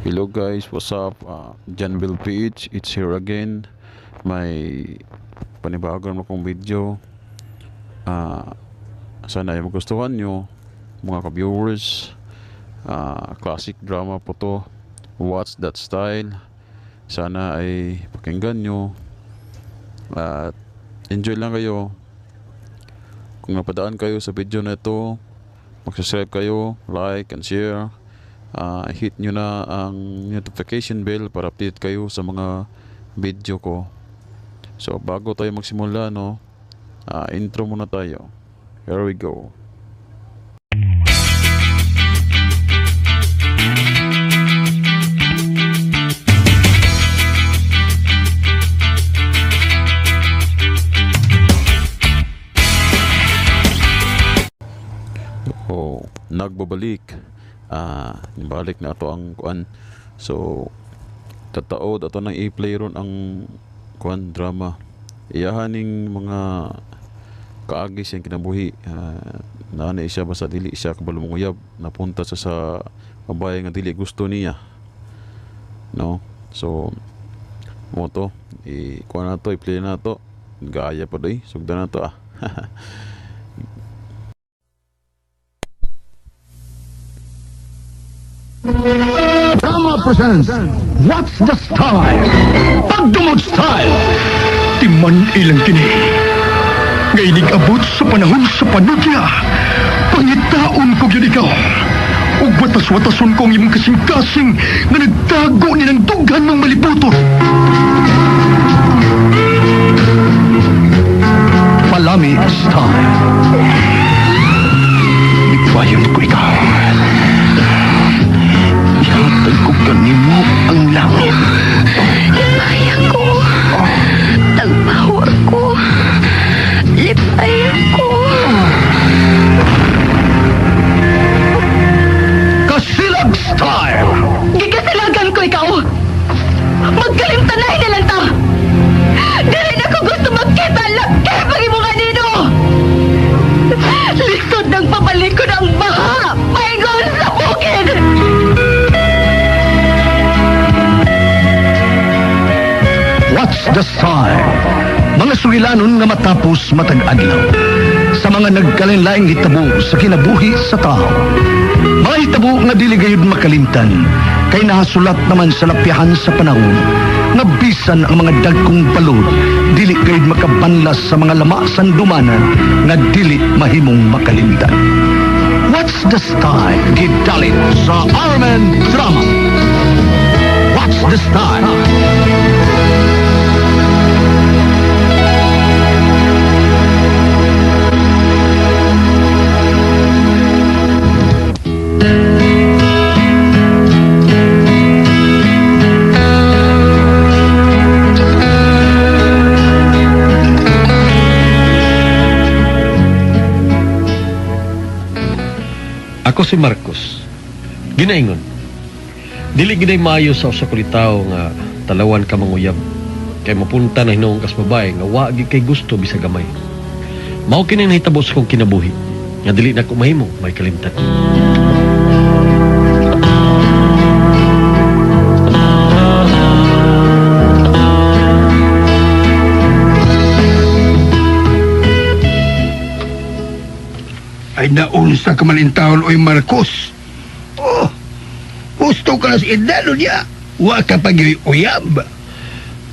Hello guys, what's up? Janville PH, it's here again. May panibago naman akong video. Sana ay magustuhan nyo, mga ka-viewers. Classic drama po to. What's That Style? Sana ay pakinggan nyo. At enjoy lang kayo. Kung napadaan kayo sa video na ito, mag-subscribe kayo, like and share. Hit nyo na ang notification bell para update kayo sa mga video ko. So bago tayo magsimula, no, intro muna tayo. Here we go. Oh, nagbabalik. Balik na ato ang kuan. So tataod ato nang i-play ron ang kuan drama. Iyahan ning mga kaagi siyang kinabuhi. Naa siya basta dili siya kabalo manguyab, napunta siya sa babae nga dili gusto niya. No? So mo to, i kuan na to, i-play na to. Gaya pa doy, sugdan na to ah. Drama presents What's the Style? Pagdumot Style! Timan ilang kini. Ngaynig abot sa panahon sa panudya. Pangitaon ko gyud ikaw. Ug watas-watason ko ang imong kasing-kasing nga nagtago ni ng dughan ng malibuton. Palami Style. Ikwayon ko ikaw. Ihatag ko kanimo ang langit. Lipay ako. Tagpawar ko. Lipay ako. Kasilag Style! Gikasilagan ko ikaw. Magkalimtanay na lang ta. Dili na ko gusto magkita laki pag imo kanino. Lisod ng pabalikon ang baha. Paingon sa bukid. What's the Style? Mga sugilanon nga matapos matag adlaw. Sa mga nagkalinlaing hitabo sa kinabuhi sa tao. Mga hitabo nga dili gayud makalimtan kay nahasulat naman sa lapyahan sa panahon nga bisan ang mga dagkong balod dili gayud makabanlas sa mga lama sandumanan nga dili mahimong makalimtan. What's the Style? Gidalit sa Armen Drama. What's the Style? Ako si Marcos. Ginaingon. Dili giday maayo sa usa ka litaw nga talawan ka manguyab. Kay mapunta na hinuong kas babae nga wa gyud kay gusto bisag gamay. Mao kini nahitabo sa kong kinabuhi nga dili na ko mahimo may kalimtan. Ay naunsa ka man intawon oy Marcos. Oh, gusto ka na sa edad niya. Wa ka pag uyab.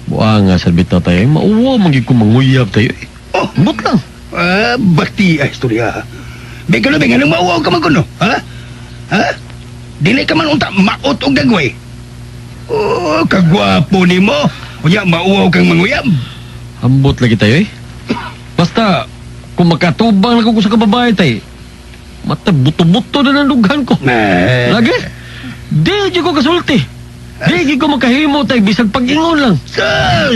Buha nga sa bitaw tayo, mauwa man gyud ko manguyab tayo. Eh. Oh, But lang. ah, bakti ay istorya. Bigla na bigla nang mauwaw ka man kuno, ha? Ha? Dili ka man unta maot og dagway. Oh, kagwapo nimo. Unya mauwaw kang manguyab. Ambot lagi tayo eh. Basta kung makatubang lang ko sa kababae tayo, mata buto-buto na ng dughan ko. Eh, Lagi? Di gyud ko kasulti. Di gyud ko makahimo tay bisag pag-ingon lang. Sa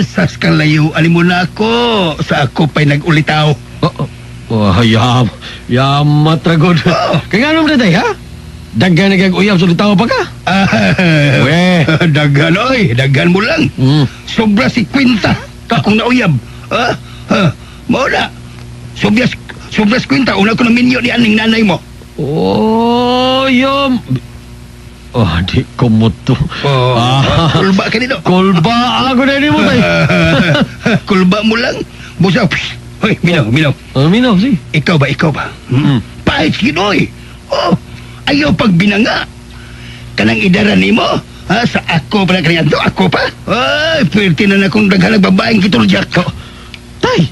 sas kang layo, alim mo na ako. Sa ako pa'y nag-ulitaw. Oh, oh, oh yam, yamat ra gud. Oh. Kay nganong na tay ha? Daghan na kag uyab sa litaw pa ka. Ah, We. daghan oy, daghan mo lang. Sobra si Quinta akong nauyab. Ah, ah, mao na. Sobra sobra si Quinta, una ko na minyo ni aning nanay mo. Oh, yam. Oh, di ko mo to. Oh, Ah. kulba ka nito. Kulba ako na mo tay. Kulba mo lang. Busa. Psh. Hoy, minaw, minaw. Oh, minaw, si. Ikaw ba, ikaw ba? Hmm? Mm. Pahit ginoy. Oh, ayaw pag binanga. Kanang idara nimo. Ha, sa ako pala kaniadto, ako pa. Ay, pwerte na na kung daghan ng babaeng kiturjak. Oh, tay.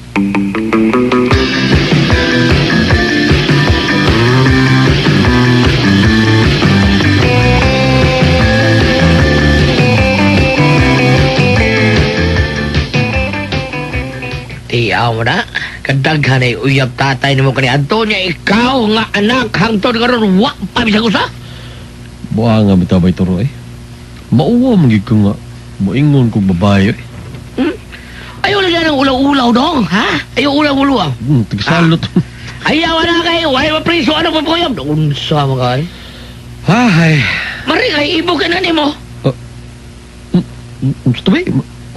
Tiyaw mo na. Kadaghan ay uyab tatay nimo kani Antonia, ikaw nga anak hangtod karon wa pa bisag usa. Buha nga bitaw bay turo eh. Mauwa man gyud ko nga moingon kog babae eh. Ayaw lang ng ulaw-ulaw dong, ha? Ayaw ulaw-ulaw. Tigsalot. Ayaw na kay way mapriso ano pa kuyab. Unsa man kay? Ay. Mari kay ibog ka na nimo. Unsa to bay?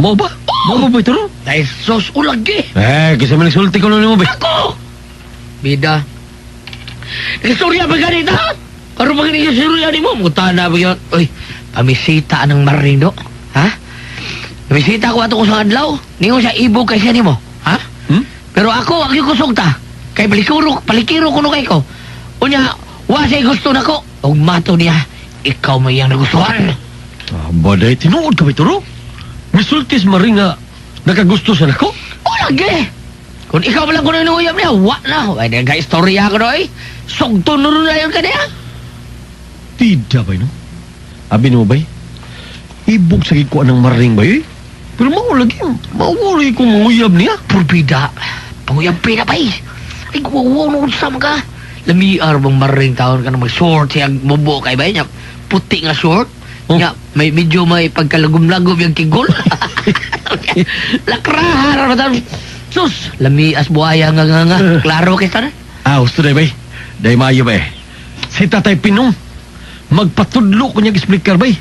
Mao ba? Mao ba bay turo? Dahil sos ulag eh. Eh, kasi man nagsulti ko nimo bay. Ako! Bida. Istorya pa ganito, ha? Karon pa ganito istorya nimo. Mutana ba yun? Uy, pamisita ng marindo. Ha? Pamisita ko ato ko sa adlaw. Ningon siya ibog kay siya nimo. Ha? Hmm? Pero ako, ang kusog ta. Kay palikiro, palikiro ko no kay ko. Unya, wa siya gusto nako. Ug mato niya, ikaw may iyang nagustuhan. Ah, baday tinuod ka bay turo? Misultis maring nga nakagusto sa nako. O lagi! Kung ikaw pa lang kuno inuyab niya, wa na. Ay, nagka-istorya ko doy. Sugto na yun ka niya. Tida bay no? Abi nimo bay? Ibog sa gikuan ng maring bay eh. Pero mao lagi, mao lagi kung manguyab niya. Purbida. Panguyab pina pa eh. Ay, guwawa noon sa mga. Lamiar bang maring taon ka na mag-short siya mubo kay ba niya. Puti nga short. Oh. Nya, may medyo may pagkalagom-lagom yung kigol. Lakrahar ba Sus, lamias buhaya nga nga nga. Klaro kay sana. Ah, gusto day bay. Day maayo bay. Si Tatay Pinong, magpatudlo ko niya explicar bay.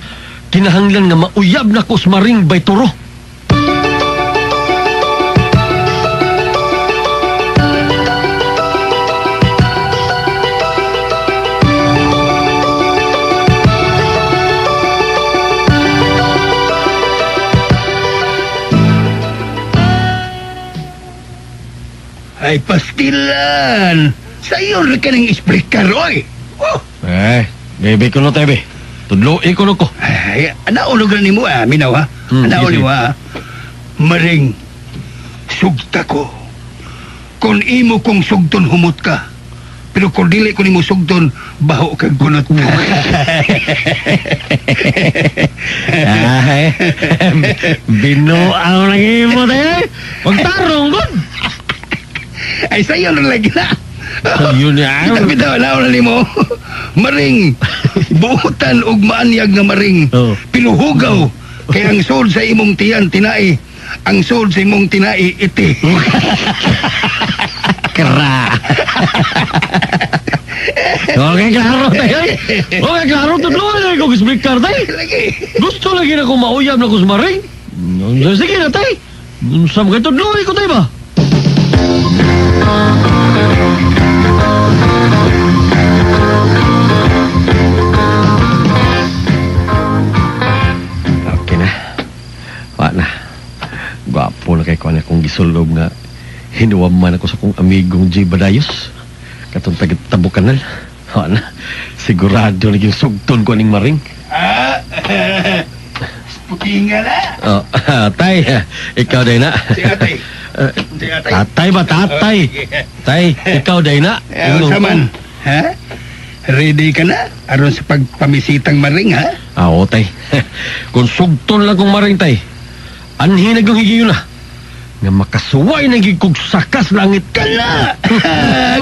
Kinahanglan nga mauyab na ko sa maring bay turo. Ay, pastilan. Sa iyo rin ka nang explicar, oy. Oh, Eh, bebe ko no tayo bay. Tudlo ko no ko. ay, naulog na nimo, ah, minaw, ha? Naulog Sige, nimo, ha? Maring, sugta ko. Kung imo kong sugton, humot ka. Pero kung dili ko nimo sugton, baho kag gunot. Ay, binuang lang imo tayo. Magtarong gud. Ay, sa iyo na lagi na. Sayo niya. Bitaw, bitaw, nauna nimo. Maring, buutan og maanyag nga maring. Oh. Pinuhugaw. Kaya ang sod sa imong tiyan, tinai. Ang sod sa imong tinai, iti. Kra. Okay, klaro tayo. Okay, klaro. Tudlo na ko explicar tayo. Lagi. Gusto lagi na kong mauyab na ko sa maring. Sige na tay. Sa mga tudlo ko tayo ba? Okay na. Wa na. Gwapo na kay kuan akong gisulob nga hinuwam man ako sa kong amigong J. Badayos. Katong taga Kanal. Wa na. Sigurado naging sugton ko aning maring. Ah, putinga na. Oh, tay, ikaw day na. Si atay. Si atay. Tatay ba, tatay? Tay, ikaw day na. Eh, unsa man? Ha? Ready ka na? Aron sa pagpamisitang maring, ha? Ah, oo, tay. Kung sugton lang kong maring, tay. Anhin na kong higiyon na. Nga makasuway na gid kog sakas langit. Kala!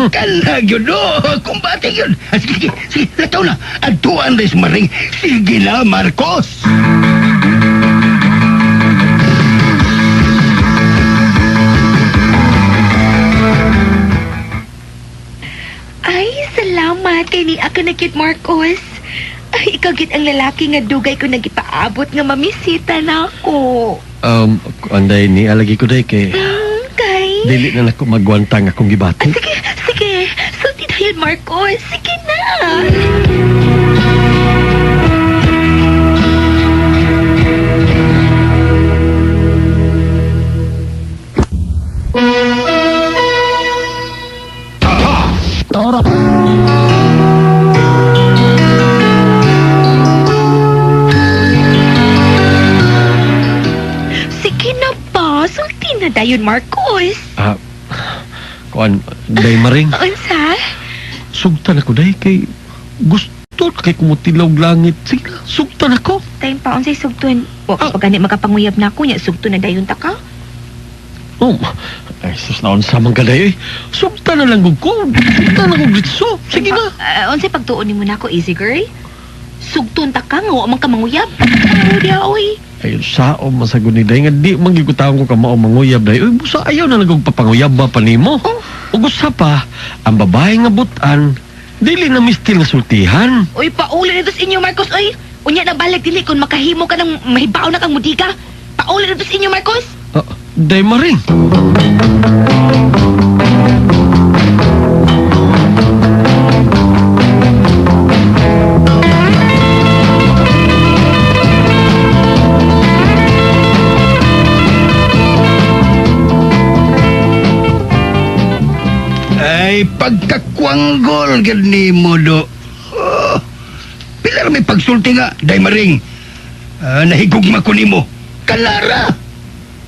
Kala yun, oh! Kumbate yun! Ah, sige, sige, sige, lataw na! Adtuan rin maring! Sige na, Marcos! Ay, salamat kay ni ako na cute Marcos. Ay, ikaw gid ang lalaki nga dugay ko nagipaabot nga mamisita na ako. Anday ni alagi ko day kay Kay. dili na nako magwantang akong gibati. Ah, sige, sige. Sulti na yun, Marcos. Sige na. dayon, Marcos. Kuan, day maring. Unsa? Sugtan ako day kay gusto kay kumutilaw langit. Sige na, sugtan ako. Time pa unsay sugton. Wa ka pa gani makapanguyab na ako nya sugton na dayon ta ka. Oh, ay sus na unsa man ka day. Sugtan na lang gud ko. Sugtan ako gritso. Sige na. Unsay pagtuon nimo nako, easy girl? Sugton ta ka nga wa man ka manguyab. Ano diha oy? Ayun, sao masagod ni day nga di man gyud ko taon ko ka mao manguyab day. Uy, busa ayaw na lang kog papanguyab ba pa nimo. Oh. Ug usa pa, ang babae nga butan dili na mistil nga sultihan. Uy, pauli na to sa inyo, Marcos, oy. Unya na balik dili kung makahimo ka ng mahibaw na kang mudiga. Pauli na to sa inyo, Marcos. Day maring. Ay, pagkakwanggol gid nimo do. Oh, pila ra may pagsulti nga, day maring. Nahigugma ko nimo. Kalara.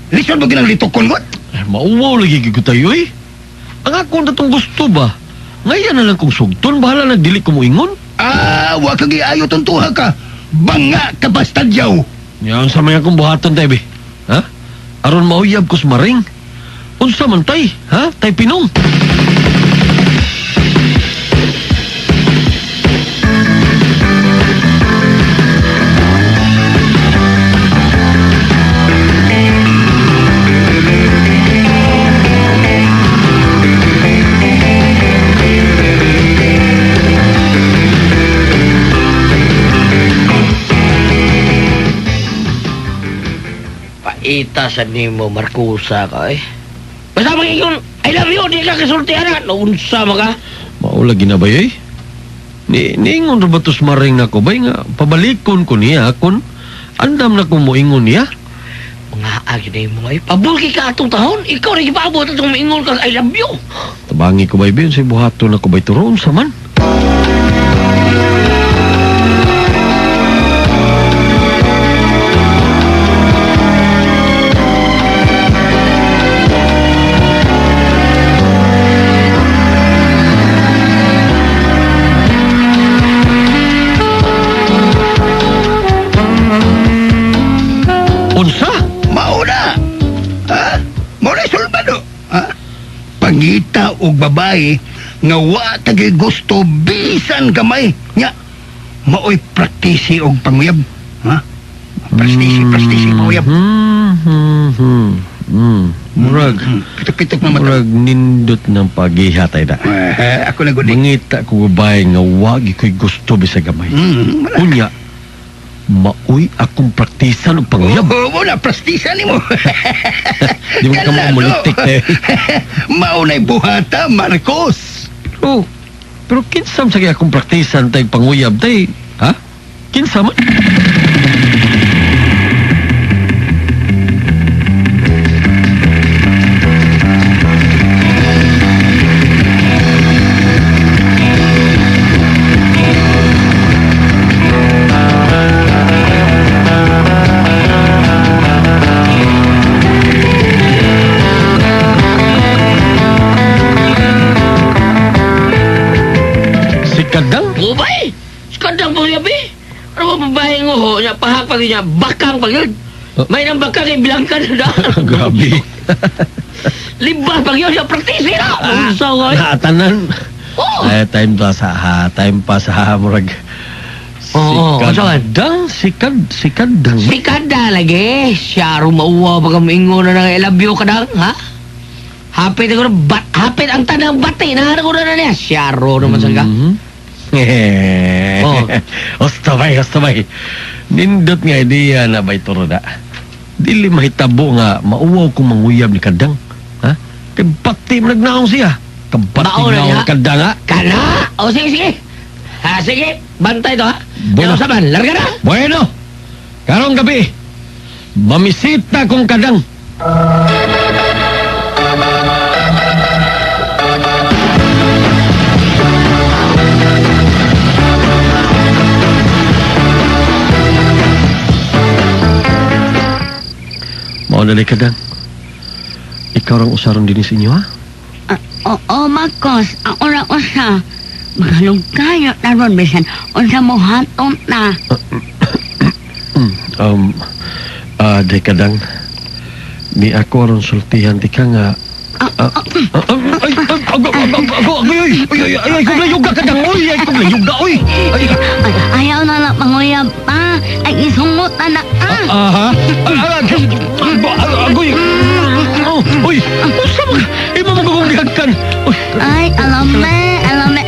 Lisod mo ginang litokon what? Ay, mauwaw lagi gyud ko tayo eh. Ang ako na tong gusto ba? Ngayon na lang kong sugton, bahala na dili ko moingon. Wa ka giayo tuntuha ka. Banga ka basta yaw. Yan sa mga akong buhaton tayo, be. Ha? Aron mauyab ko sa maring. Unsa man tay, ha? Tay pinong. Paita sa nimo, Marcosa ka eh. Basta mag-ingon, I love you, di ka kasultihan na. Naunsa maka. Mao lagi na ba eh? Niingon ra ba to sa maring nako bay nga pabalikon ko niya kon andam na ko moingon niya. Mga agi na mo ay. Pabulki ka atong tahon. Ikaw rin ipaabot atong maingon kag I love you. Tabangi ko bay sa buhaton ako bay turon sa man. Unsa? Mauna. Ha? Mauna sulba do. Ha? Pangita og babae nga wa tagay gusto bisan gamay nya maoy praktisi og panguyab. Ha? Praktisi panguyab. Murag, Pitok-pitok na mata. murag nindot ng pagiha tayo da. Ako na gud. Mangita ko babae nga wagi ko'y gusto bisag gamay. Wala. Unya, maoy akong praktisan og panguyab. Oo, wala prastisa nimo. Di mo ka Kalano. mamulitik eh. Mao na'y buhata, Marcos. Pero kinsa man sa kaya akong praktisan tay panguyab tay, ha? Kinsa man? Si Kadang? Ubay! Skandang pangyabi! Ano ba babae nga ho? Nya pahak pag niya, bakang pag yun. May nang bakang kay bilangkan na. Grabe. Liba pag yun, siya praktisi na. Unsa ko eh. Naatanan. Oh! Ay, time pa sa ha, time pa sa murag. Oo, si unsa man? Kadang, si Kadang. Si Kada lagi. Siya rumauwa pag maingon na ng I love you kadang, ha? Hapit ako na, bat, hapit ang tanang bati. Naharap ko na niya. Siya ro naman sa ka. Mhm. Oh. Husto bay, husto bay. Nindot nga idea na bay turo na. Dili mahitabo nga mauwaw kong manguyab ni Kadang. Ha? Kay pati man nagnaong siya. Kabati Mao na naong niya. ni Kadang ha. Kana! O sige, sige. Ha, sige. Bantay to, ha? Bueno. Bueno. Saman, larga na. Bueno, karong gabi, mamisita kong Kadang. Mao na ni Kadang. Ikaw rang usaron din sa inyo, ha? Oo, Marcos. Ako ra usa. Magalog kayo taron bisan unsa mo haton na. Day kadang. Ni ako aron sultihan di ka nga. Ay, ay, ago, ago, ago, ay, ay, ay, ay, ay, kung ka dang, oy, ay, kung layuga, oy. Ay, Ay, ayaw na lang manguyab pa. Ay, isungot na na ka. Aha. Agoy. Oh, oy, usa man, imo mo kong gihagkan. Oy, Ay, alame, alame.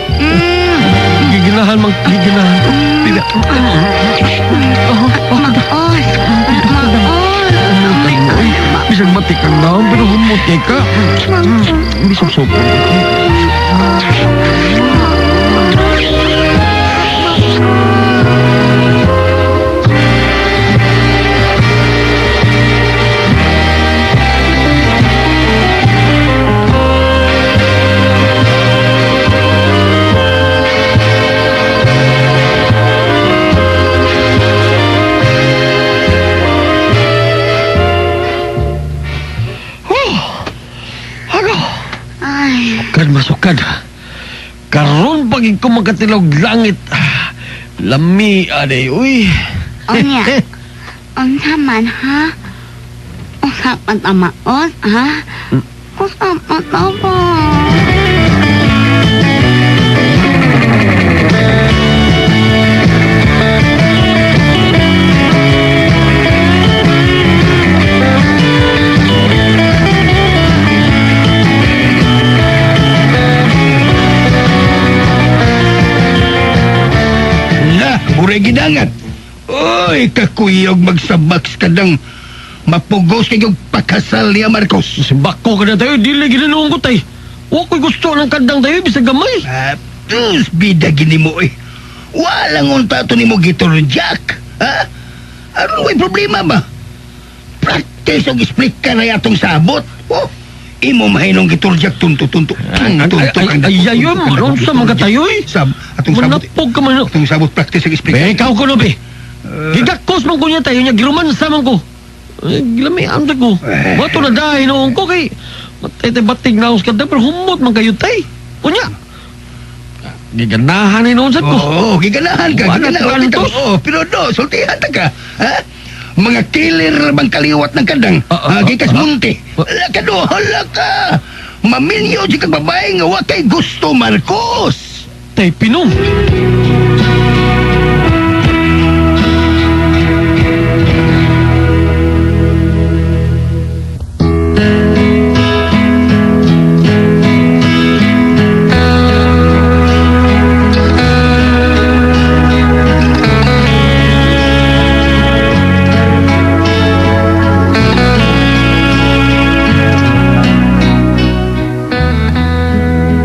Giginahan mang, giginahan. Dili. Maos, maos. Bisag batik ang naon, pero humot kay ka. Bisag sopo. Hago! Ay, Sukad, masukad. Karon pag ko magkatilog langit. Lami, aday, uy. Onya. Unsa man ha? Usa pa ta maos, ha? Usa pa ta ba? Na, buray gidangat. Oy, kakuyog magsabaks kadang mapugos kayong pakasal niya, Marcos. Sibako ka na tayo, dili ginanuong ko tay. Wa ko'y gusto ng kandang tayo, bisag gamay. Ah, tus, bida gini mo eh. Walang unta to nimo gituron, Jack. Ha? Aron way problema ba? Practice og split ka na yatong sabot. Oh, imo mahinong gitur Jack tunto tunto. Ay, ay, ay, ay, ay, maron sa mga tayo eh. Sab, atong sabot. Manapog ka man. Atong sabot practice og split. Be, ikaw ko no, be. Gigakos man ko niya tayo niya, giromansa man ko. Eh, gilamian sa ko. Eh. Wato na dahil noon ko kay matay tay batig na ako sa kanda, pero humot man kayo tay. Unya. Giganahan ni noon sa ko. Oo, giganahan ka, Wala giganahan ka ka. kantos. Oo, pero do, sultihan ta ka. Ha? Mga killer bang kaliwat ng kandang? Gikas munti. Hala ka do, hala ka. Maminyo di kag babae nga wa kay gusto, Marcos. Tay pinong.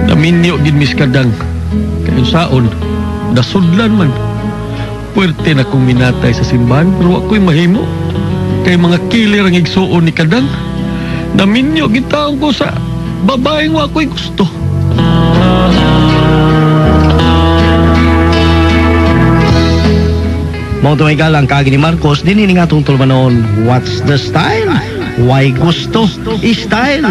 Naminyo gid mis kadang. Kayo saon, nasudlan man. Puwerte na kong minatay sa simbahan, pero ako'y mahimo. Kay mga killer ang igsuon ni Kadang. Naminyo gitaon ko sa babaeng wa ako'y gusto. Mao to galang kaagi ni Marcos dinhi ni nga atong tulumanon, what's the style? Why gusto? Style.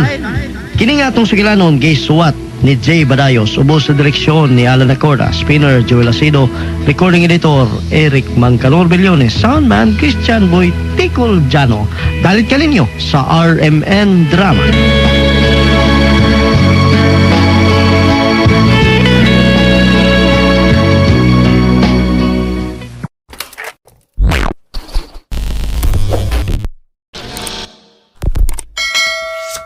Kini nga atong sugilanon gisuwat ni Jay Badayos, ubos sa direksyon ni Alan Acorda, spinner Joel Acedo, recording editor Eric Mangkalor Billones, soundman Christian Boy Ticol Jano. Dalit ka ninyo sa RMN Drama.